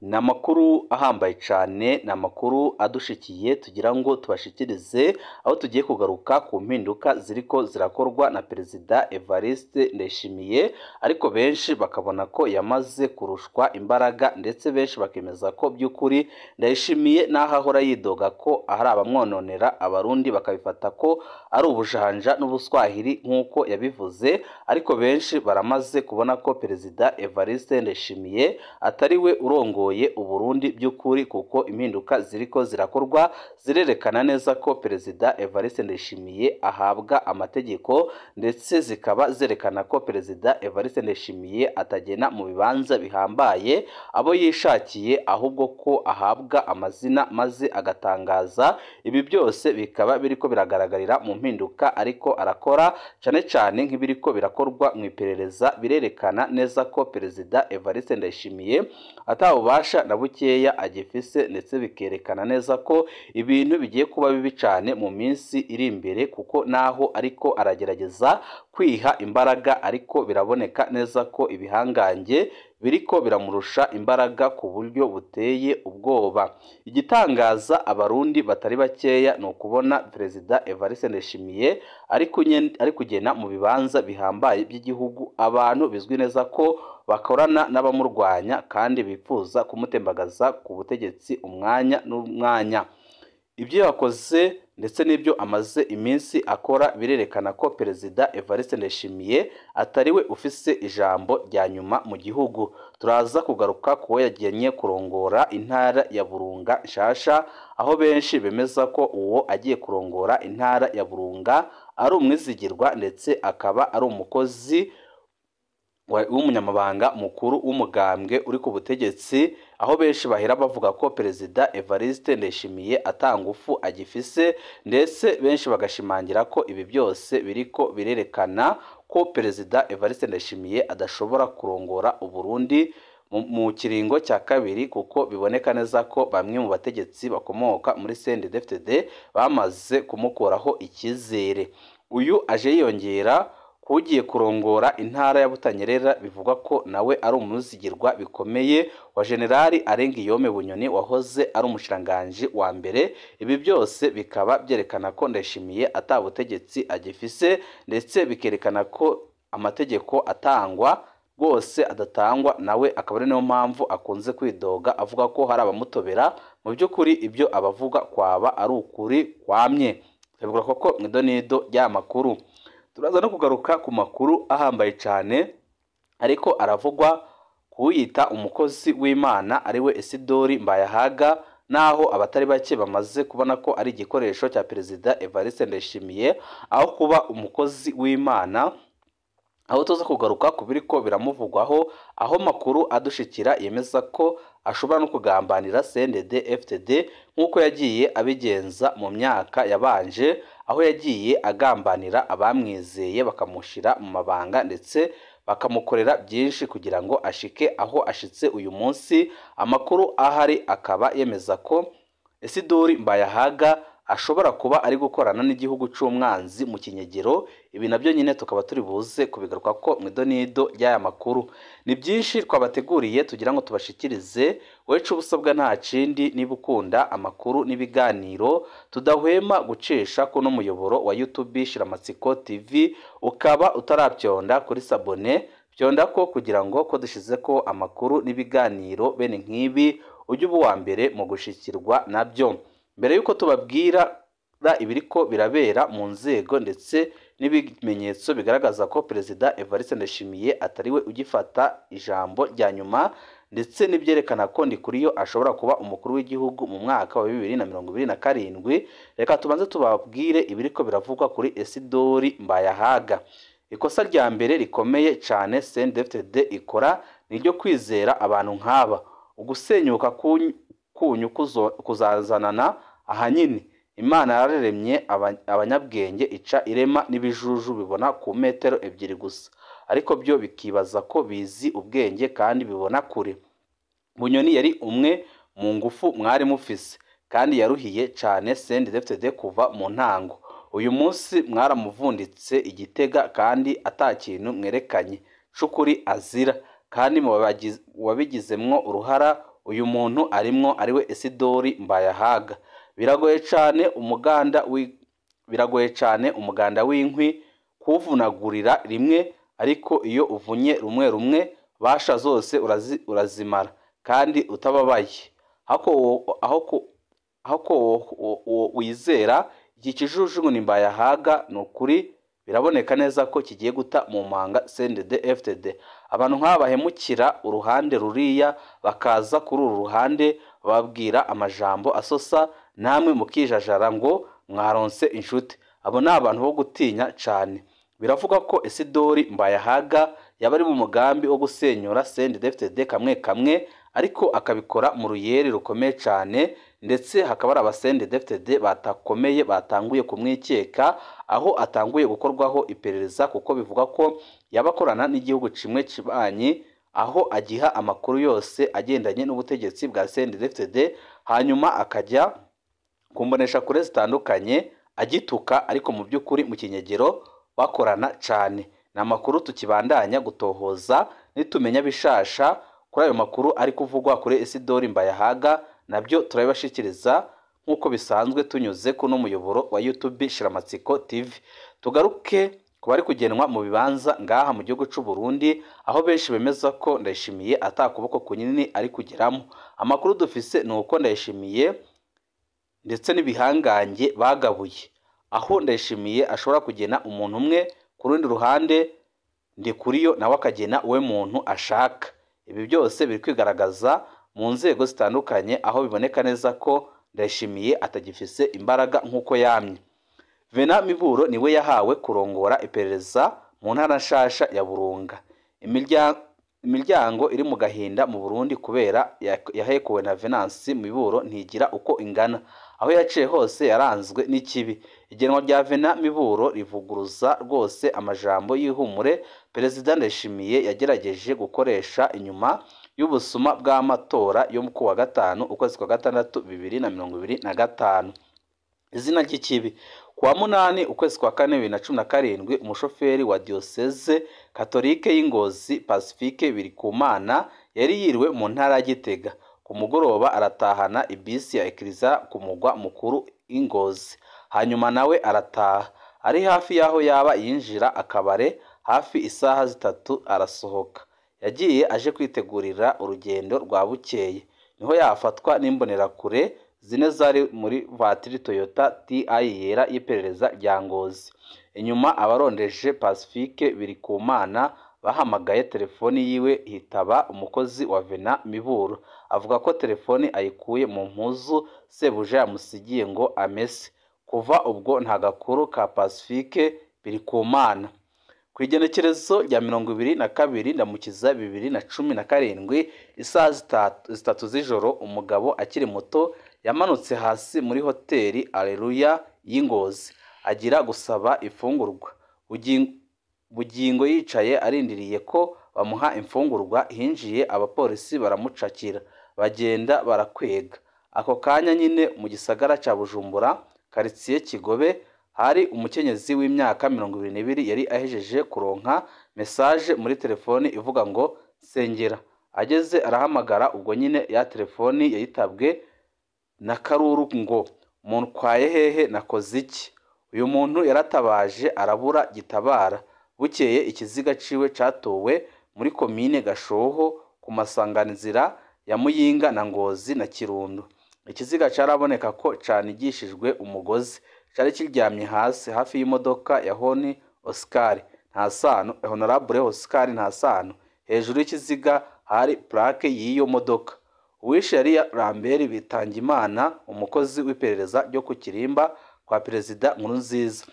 Ni amakuru ahambaye cyane, ni amakuru adushikiye tugira ngo tubashikirize, aho tugiye kugaruka ku mpinduka ziriko zirakorwa na Perezida Evariste Ndayishimiye, ariko benshi bakabona ko yamaze kurushwa imbaraga, ndetse benshi bakemeza ko by'ukuri Ndayishimiye n'aho ahora yidoga ko hari abamwononera, Abarundi bakabifata ko ari ubujanja n'ubuswahili nk'uko yabivuze, ariko benshi baramaze kubona ko Perezida Evariste Ndayishimiye atari we urongoye Uburundi by'ukuri, kuko impinduka ziriko zirakorwa zirerekana neza ko Perezida Evariste Ndayishimiye ahabwa amategeko, ndetse zikaba zerekana ko Perezida Evariste Ndayishimiye atagena mu bibanza bihambaye abo yishakiye, ahubwo ko ahabwa amazina maze agatangaza. Ibi byose bikaba biriko biragaragarira mu mpinduka ariko arakora, cyane cyane nk'ibiriko birakorwa mu iperereza, birerekana neza ko Perezida Evariste Ndayishimiye atawubasha na bukeya agifise, ndetse bikerekana neza ko ibintu bigiye kuba bibi cyane mu minsi iri imbere, kuko naho ariko aragerageza kwiha imbaraga, ariko biraboneka neza ko ibihangange biriko biramurusha imbaraga ku buryo buteye ubwoba. Igitangaza Abarundi batari bakeya ni ukubona Perezida Evariste Ndayishimiye ari kugena mu bibanza bihambaye by'igihugu abantu bizwi neza ko bakorana n'abamurwanya kandi bifuza kumutembagaza ku butegetsi umwanya n'umwanya. Ibyo yakoze ndetse n'ibyo amaze iminsi akora birerekana ko Perezida Evariste Ndayishimiye atari we ufise ijambo rya nyuma mu gihugu. Turaza kugaruka kuwo yagenye kurongora intara ya Burunga nshasha, aho benshi bemeza ko uwo agiye kurongora intara ya Burunga ari umwizigirwa, ndetse akaba ari umukozi w'umunyamabanga mukuru w'umugambwe uri ku butegetsi, aho benshi bahera bavuga ko Perezida Evariste Ndayishimiye atangufu agifise, ndetse benshi bagashimangira ko ibi byose biriko birerekana ko Perezida Evariste Ndayishimiye adashobora kurongora Uburundi mu kiringo cya kabiri, kuko biboneka neza ko bamwe mu bategetsi bakomoka muri CNDD-FDD bamaze kumukuraho icyizere. Uyu aje yiyongera kugiye kurongora intara ya Butanyerera, bivugwa ko nawe ari umuzigirwa bikomeye wa Generali Arengiyome Bunyoni wahoze ari umushikiranganji wa mbere. Ibi byose bikaba byerekana ko Ndayishimiye atabutegetsi agifise, ndetse bikerekana ko amategeko atangwa rwose adatangwa nawe, akaba ari niyo mpamvu akunze kwidoga avuga ko hari abamutobera. Mu by'ukuri ibyo abavuga kwaba ari ukuri kwamye. Tubigura koko mu idonido ry'amakuru. Turaza no kugaruka ku makuru ahambaye cyane ariko aravugwa kuyita umukozi w'Imana ariwe Isidori Mbayahaga, naho abatari bake bamaze kubona ko ari igikoresho cya Perezida Evariste Ndayishimiye aho kuba umukozi w'Imana, aho tuza kugaruka ku biriko biramuvugwaho, aho makuru adushikira yemeza ko ashobora no kugambanira CNDD-FDD nk'uko yagiye abigenza mu myaka yabanje, aho yagiye agambanira abamwizeye bakamushira mu mabanga ndetse bakamukorera byinshi kugira ngo ashike aho ashitse uyu munsi. Amakuru ahari akaba yemeza ko Isidori Mbayahaga ashobora kuba ari gukorana n'igihugu c'umwanzi mu kinyegero. Ibi nabyo nyine tukaba turi buze kubigaruka ko mu idonido ry'aya makuru. Ni byinshi twabateguriye tugira ngo tubashikirize. Wecu ubusabwa nta kindi, niba ukunda amakuru n'ibiganiro tudahwema gucisha kuno muyoboro wa YouTube Shiramatsiko TV, ukaba utarabyonda kuri sabone, byonda ko kugira ngo ko dushize ko amakuru n'ibiganiro bene nk'ibi ujye uba uwa mbere mu gushikirwa nabyo. Mbere yuko tubabwira ibiriko birabera mu nzego ndetse n'ibimenyetso bigaragaza ko Perezida Evariste Ndayishimiye atari we ugifata ijambo rya nyuma, ndetse n'ibyerekana ko Ndikuriyo ashobora kuba umukuru w'igihugu mu mwaka wa 2027, reka tubanze tubabwire ibiriko biravugwa kuri Isidori Mbayahaga. Ikosa rya mbere rikomeye cyane CNDD-FDD ikora ni iryo kwizera abantu nk'aba. Ugusenyuka kunyu kuzazanana ahanyini. Imana yararemye abanyabwenge ica irema n'ibijuju bibona ku metero 2 gusa, ariko byo bikibaza ko bizi ubwenge kandi bibona kure. Bunyoni yari umwe mu ngufu mwari mufise kandi yaruhiye cyane CNDD-FDD kuva mu ntango. Uyu munsi mwaramuvunditse igitega kandi atakintu mwerekanye c'ukuri azira, kandi mu wabigizemwo uruhara uyu muntu arimwo, ariwe Isidori Mbayahaga. Biragoye cane umuganda w'inkwi kuwuvunagurira rimwe, ariko iyo uvunye rumwe rumwe basha zose urazimara kandi utababaye. Aho wizera iki kijuju ni Mbayahaga, ni ukuri biraboneka neza ko kigiye guta mu manga CNDD-FDD. Abantu nk'aba bahemukira uruhande ruriya bakaza kuri uru ruhande bababwira amajambo asosa, namwe mukijajara ngo mwaronse inshuti. Abo ni abantu bo gutinya cane. Biravuga ko Isidori Mbayahaga yaba ari mu mugambi wo gusenyura CNDD-FDD kamwe kamwe, ariko akabikora mu ruyeri rukomeye cane, ndetse hakaba ari aba CNDD-FDD batakomeye batanguye kumwikeka, aho atanguye gukorwaho iperereza, kuko bivuga ko yabakorana n'igihugu kimwe kibanyi, aho agiha amakuru yose agendanye n'ubutegetsi bwa CNDD-FDD, hanyuma akajya kumbonesha kure zitandukanye agituka, ariko mu by'ukuri mu kinyegero bakorana cane. Ni amakuru tukibandanya gutohoza, nitumenya bishasha kuri ayo makuru ari kuvugwa kuri Isidori Mbayahaga, nabyo turabibashikiriza nk'uko bisanzwe tunyuze kuno muyoboro wa YouTube Shiramatsiko TV. Tugaruke ku bari kugenwa mu bibanza ngaha mu gihugu c'u Burundi, aho benshi bemeza ko Ndayishimiye atakuboko kunini ari kugeramo. Amakuru dufise ni uko Ndayishimiye ndetse n'ibihangange bagabuye, aho Ndayishimiye ashobora kugena umuntu umwe, ku rundi ruhande Ndikuriyo nawe akagena uwe muntu ashaka. Ibi byose biri kwigaragaza mu nzego zitandukanye, aho biboneka neza ko Ndayishimiye atagifise imbaraga nk'uko yamye. Vena Miburo niwe yahawe kurongora iperereza mu ntara nshasha ya Burunga. Imiryango iri mu gahinda mu Burundi kubera yahekuwe na Venansi Miburo ntigira uko ingana. Aho yaciye hose yaranzwe n'ikibi. Igenwa rya Vena Miburo rivuguruza rwose amajambo y'ihumure Perezida Ndayishimiye yagerageje gukoresha inyuma y'ubusuma bw'amatora yo ku wa 5 ukwezi kwa 6 2025. Izina ry'ikibi. Ku wa 8 ukwezi kwa 4 2017, umushoferi wa Diocese Katolike y'Ingozi Pacifique Birikumana yari yiriwe mu ntara ya Gitega. Ku mugoroba aratahana ibisi ya Ekiriza ku mugwa mukuru Ingozi, hanyuma nawe arataha. Ari hafi y'aho yaba yinjira akabare hafi isaha 3 arasohoka. Yagiye aje kwitegurira urugendo rwa bukeye, niho yafatwa n'imbonerakure zine zari muri vatiri Toyota TI yera y'iperereza rya Ngozi. Inyuma abarondeje Pacifique Birikumana bahamagaye telefoni yiwe, hitaba umukozi wa Vena Miburo, avuga ko telefoni ayikuye mu mpuzu sebuja yamusigiye ngo amese. Kuva ubwo nta gakuru ka Pacifique Birikumana. Ku igenekerezo rya 22 Ndamukiza 2017, isaha 3 z'ijoro, umugabo akiri muto yamanutse hasi muri hoteli Alleluia y'Ingozi agira gusaba ifungurwa. Bugingo yicaye arindiriye ko bamuha imfungurwa, hinjiye abapolisi baramucakira bagenda barakwega. Ako kanya nyine mu gisagara ca Bujumbura quartier Kigobe hari umukenyezi w'imyaka 22 yari ahejeje kuronka message muri telefoni ivuga ngo sengera. Ageze arahamagara, ubwo nyine ya telefoni yayitabwe na Karuru ngo muntwaye hehe, nakoze iki? Uyu muntu yaratabaje arabura gitabara. Bukeye ikiziga ciwe catowe muri komine Gashoho ku masanganzira ya Muyinga na Ngozi na Kirundo. Ikiziga caraboneka ko canigishijwe umugozi, cari kiryamye hasi hafi y'imodoka ya Honi Oscar Ntasano, Honorable Oscar Ntasano. Hejuru y'ikiziga hari plaque y'iyo modoka. Uwishe yari Lambert Bitangimana, umukozi w'iperereza ryo ku Kirimba kwa Perezida Nkurunziza.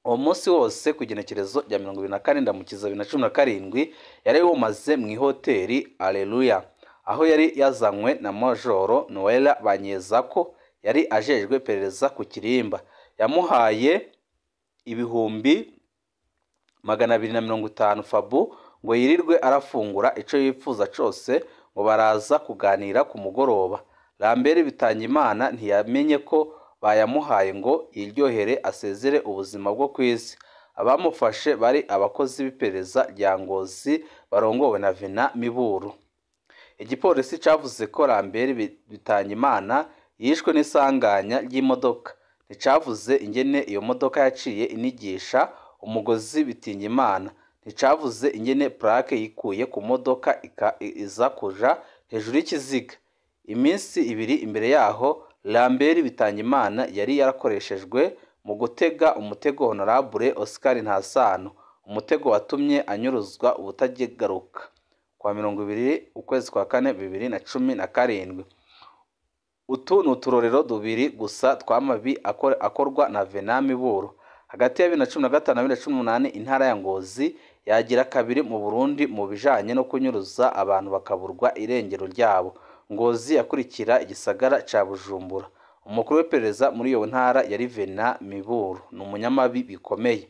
Uwo munsi wose ku igenekerezo rya 24 Ndamukiza 2017 yari wumaze mu ihoteli Alleluia, aho yari yazanywe na Majoro Noella Banyezako yari ajejwe iperereza ku Kirimba. Yamuhaye 250,000 fabu ngo yirirwe arafungura ico yifuza cose, ngo baraza kuganira ku mugoroba. Lambert Bitangimana ntiyamenye ko bayamuhaye ngo yiryohere asezere ubuzima bwo kwisi. Abamufashe bari abakozi b'iperereza rya Ngozi barongowe na Vena Miburo. Igipolisi cavuze ko Lambert Bitangimana yishwe n'isanganya ry'imodoka. Nticavuze ingene iyo modoka yaciye inigisha umugozi Bitingimana, nticavuze ingene plaque yikuye ku modoka iza kuja hejuru y'ikiziga. Iminsi ibiri imbere yaho, Lambert Bitangimana yari yarakoreshejwe mu gutega umutego Honorable Oscar Ntasano, umutego watumye anyuruzwa ubutagigaruka kwa 20 ukwezi kwa kane 2017. Utu ni uturorero dubiri gusa tw'amabi akorwa na Venant Miburo. Hagati ya 2015 na 2018 intara ya Ngozi yagira kabiri mu Burundi mu bijanye no kunyuruza abantu bakaburwa irengero ryabo. Ngozi yakurikira igisagara ca Bujumbura. Umukuru w'iperereza muri iyo ntara yari Venant Miburo, ni umunyamabi bikomeye.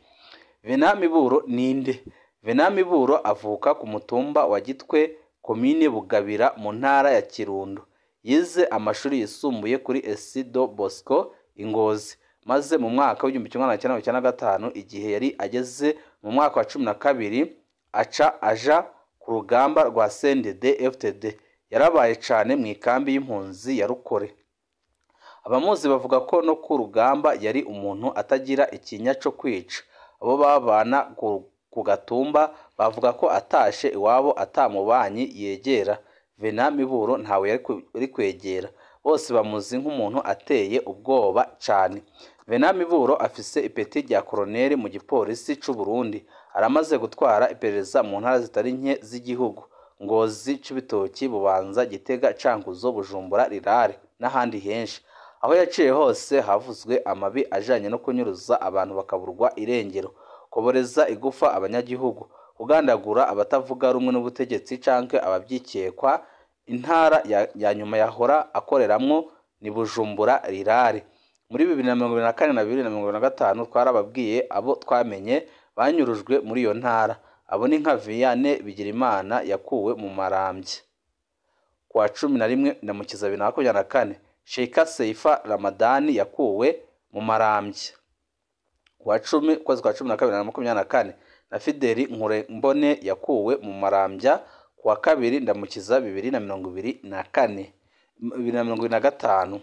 Venant Miburo ninde? Venant Miburo avuka ku mutumba wa Gitwe, komine Bugabira, mu ntara ya Kirundo. Yize amashuri yisumbuye kuri ES Don Bosco i Ngozi, maze mu mwaka w'1995 igihe yari ageze mu mwaka wa 12 aca aja ku rugamba rwa CNDD FDD. Yarabaye cane mu ikambi y'impunzi ya Rukore. Abamuzi bavuga ko no ku rugamba yari umuntu atagira ikinya co kwica. Abo babana ku gatumba bavuga ko atashe iwabo atamubanyi yegera. Venant Miburo ntawe yari kwegera, bose bamuzi nk'umuntu ateye ubwoba cane. Venant Miburo afise ipeti rya koroneri mu gipolisi c'u Burundi. Aramaze gutwara iperereza mu ntara zitari nke z'igihugu: Ngozi, Cibitoki, Bubanza, Gitega, Cankuzo, Bujumbura, Rirare n'ahandi henshi. Aho yaciye hose havuzwe amabi ajanye no kunyuruza abantu bakaburwa irengero, kuboreza igufa abanyagihugu, kugandagura abatavuga rumwe n'ubutegetsi canke abavyikekwa. Intara ya nyuma yahora akoreramwo ni Bujumbura Rirare. Muri 2024 na 2025 twarababwiye abo twamenye banyurujwe muri iyo ntara. Abo ni nka Vianney Bigirimana yakuwe mu Marambya kuwa 11 Ndamukiza 2024, Sheikha Seifa Ramadani yakuwe mu Marambya kuwa 10 ukwezi kwa 12 2024, na Fideli Nkurembone yakuwe mu Marambya kuwa 2 Ndamukiza 2024 2025.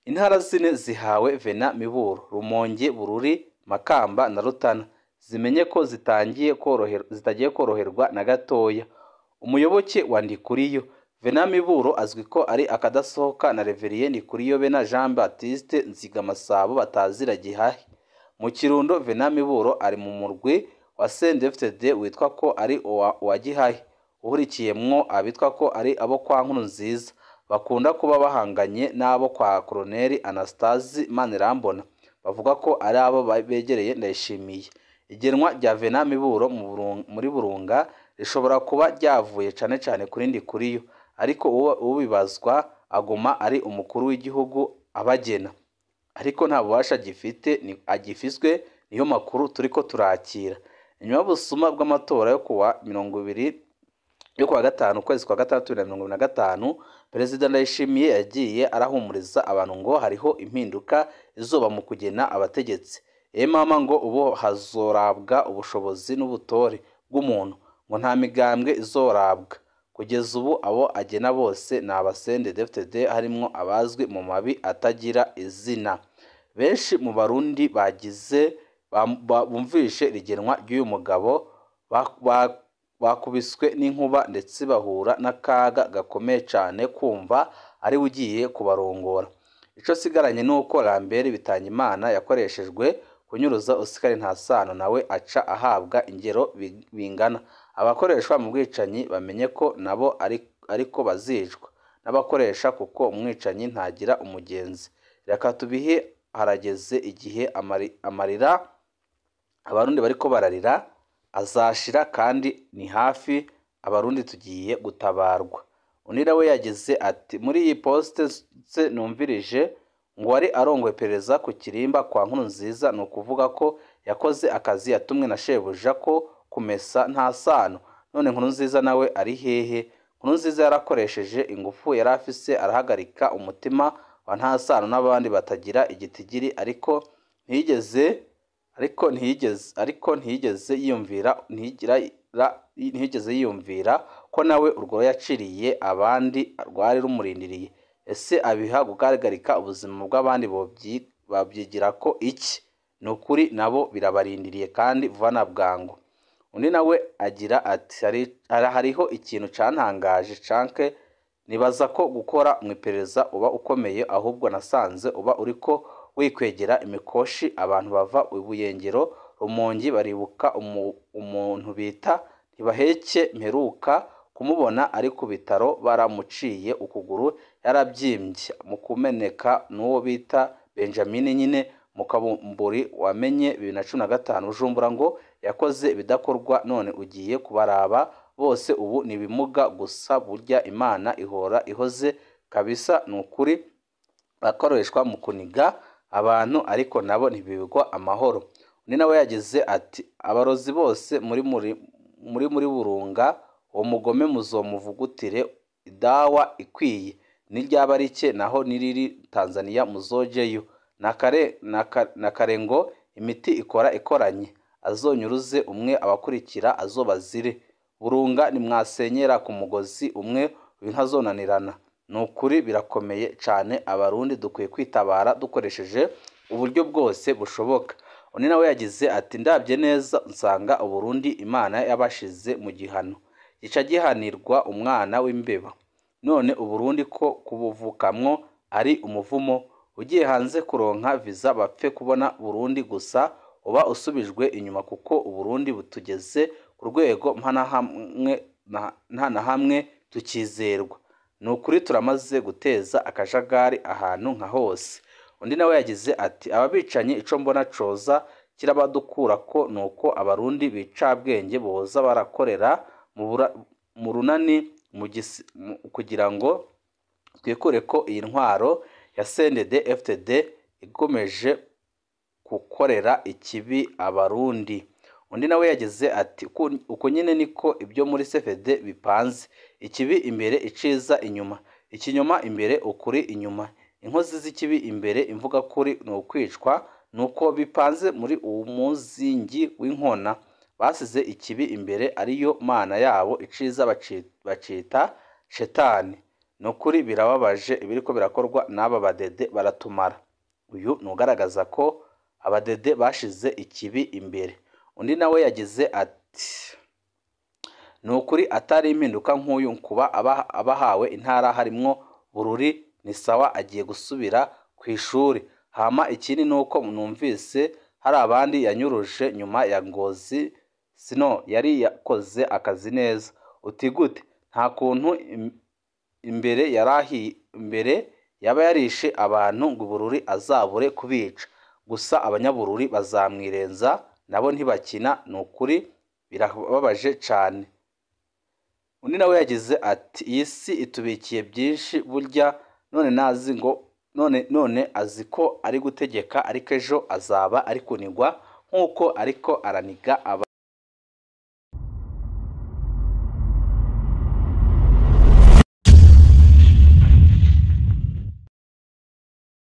Intara zine zihawe Venant Miburo: Rumonge, Bururi, Makamba na Rutana. Zimenye ko zitagiye koroherwa na gatoya. Umuyoboke wa Ndikuriyo Venant Miburo azwi ko ari akadasohoka na Reverien Ndikuriyo be na Jean Baptiste Nzigamasabo batazira gihahe. Mu Kirundo Venant Miburo ari mu murwi wa CNDD-FDD witwa ko ari uwa Gihahe, uhurikiyemwo abitwa ko ari abo kwa Nkurunziza, bakunda kuba bahanganye n'abo kwa Colonel Anastase Manirambona, bavuga ko ari abo begereye Ndayishimiye. Igenwa rya Venant Miburo muri Burunga rishobora kuba ryavuye cane cane kuri Ndikuriyo, ariko ubibazwa aguma ari umukuru w'igihugu abagena, ariko nta bubasha agifiswe. Niyo makuru turiko turakira. Inyuma y'ubusuma bw'amatora yo kuwa 20 yo kuwa 5 ukwezi kwa 6 2025, Perezida Ndayishimiye yagiye arahumuriza abantu ngo hariho impinduka izoba mu kugena abategetsi. Mama ngo ubu hazorabwa ubushobozi n'ubutore bw'umuntu, ngo nta migambwe izorabwa. Kugeza ubu abo agena bose ni aba CNDD-FDD, harimwo abazwi mu mabi atagira izina. Benshi mu Barundi bagize bumvishe rigenwa ry'uyu mugabo bakubiswe n'inkuba ndetse bahura n'akaga gakomeye cane kumva ari we ugiye kubarongora. Ico sigaranye nuko Lambert Bitangimana yakoreshejwe kunyuruza Oscar Ntasano, nawe aca ahabwa ingero bingana. Abakoreshwa mu bwicanyi bamenye ko nabo ariko bazicwa n'abakoresha, kuko umwicanyi ntagira umugenzi. Reka tubihe harageze igihe amarira Abarundi bariko bararira azashira, kandi ni hafi. Abarundi tugiye gutabarwa. Undi nawe yagize ati: muri iyi poste se numvirije ngo wari arongoye iperereza ku kirimba kwa Nkurunziza, ni ukuvuga ko yakoze akazi yatumwe na shebuja ko kumesa nta sano. None Nkurunziza nawe ari hehe? Nkurunziza yarakoresheje ingufu yari afise arahagarika umutima wa nta sano n'abandi batagira igitigiri, ariko ntiyigeze yiyumvira ko nawe urwo yaciriye abandi rwari rumurindiriye. Ese abiha guhagarika ubuzima bw'abandi babyigira ko iki? Ni ukuri nabo birabarindiriye kandi vuba na bwangu. Undi nawe agira ati hariho ikintu cantangaje canke nibaza ko gukora mu iperereza uba ukomeye, ahubwo nasanze uba uriko wikwegera imikoshi. Abantu bava Ibuyengero, Rumongi baribuka umuntu bita Ntibaheke, mperuka kumubona ari ku bitaro baramuciye ukuguru yarabyimbye mu kumeneka, n'uwo bita Benjamin nyine mu Kabumburi wamenye 2015 Bujumbura ngo yakoze ibidakorwa, none ugiye kubaraba bose ubu ni ibimuga gusa. Burya Imana ihora ihoze kabisa, ni ukuri bakoreshwa mu kuniga abantu ariko nabo ntibibigwa amahoro. Undi nawe yagize ati abarozi bose muri muri Burunga, uwo mugome muzomuvugutire idawa ikwiye, niryaba rike naho niriri Tanzania muzojeyo, na kare ngo imiti ikora ikoranye, azonyuruze umwe abakurikira azobazire. Burunga nimwasenyera ku mugozi umwe uyu ntazonanirana. Ni ukuri birakomeye cane, Abarundi dukwiye kwitabara dukoresheje uburyo bwose bushoboka. Undi nawe yagize ati ndabye neza nsanga Uburundi Imana yabashize mu gihano gica gihanirwa umwana w'imbeba, none Uburundi ko kubuvukamwo ari umuvumo, ugiye hanze kuronka visa bapfe kubona Burundi gusa uba usubijwe inyuma, kuko Uburundi butugeze ku rwego nta na hamwe tukizerwa. Ni ukuri turamaze guteza akajagari ahantu nka hose. Undi nawe yagize ati ababicanyi ico mbona coza kirabadukura ko nuko Abarundi bicabwenge boza barakorera mu runani kugira ngo twikure ko iyi ntwaro ya CNDD FDD ikomeje gukorera ikibi Abarundi. Undi nawe yagize ati uko nyine niko ibyo muri CFD bipanze, ikibi imbere iciza inyuma, ikinyoma imbere ukuri inyuma, inkozi z'ikibi imbere imvuga kuri ni ukwicwa, nuko bipanze muri uwo muzingi w'inkona. Basize ikibi imbere ariyo mana yabo, iciza bacita shetani. Nukuri birababaje ibiriko birakorwa n'aba badede, baratumara. Uyu nugaragaza ko abadede bashize ikibi imbere. Undi nawe yagize ati ni ukuri atari impinduka nk'uyu kuba abahawe intara harimwo Bururi ni sawa, agiye gusubira ku ishuri. Hama ikindi nuko numvise hari abandi yanyuruje nyuma ya Ngozi, sino yari yakoze akazi neza. Uti gute? Nta kuntu imbere imbere yaba yarishe abantu ngo Bururi azabure kubica, gusa abanyabururi bazamwirenza nabo ntibakina. Ni ukuri birababaje cane. Undi nawe yagize ati iyi si itubikiye byinshi burya, none nazi ngo none azi ko ari gutegeka, ariko ejo azaba ari kunigwa nkuko ariko araniga aba.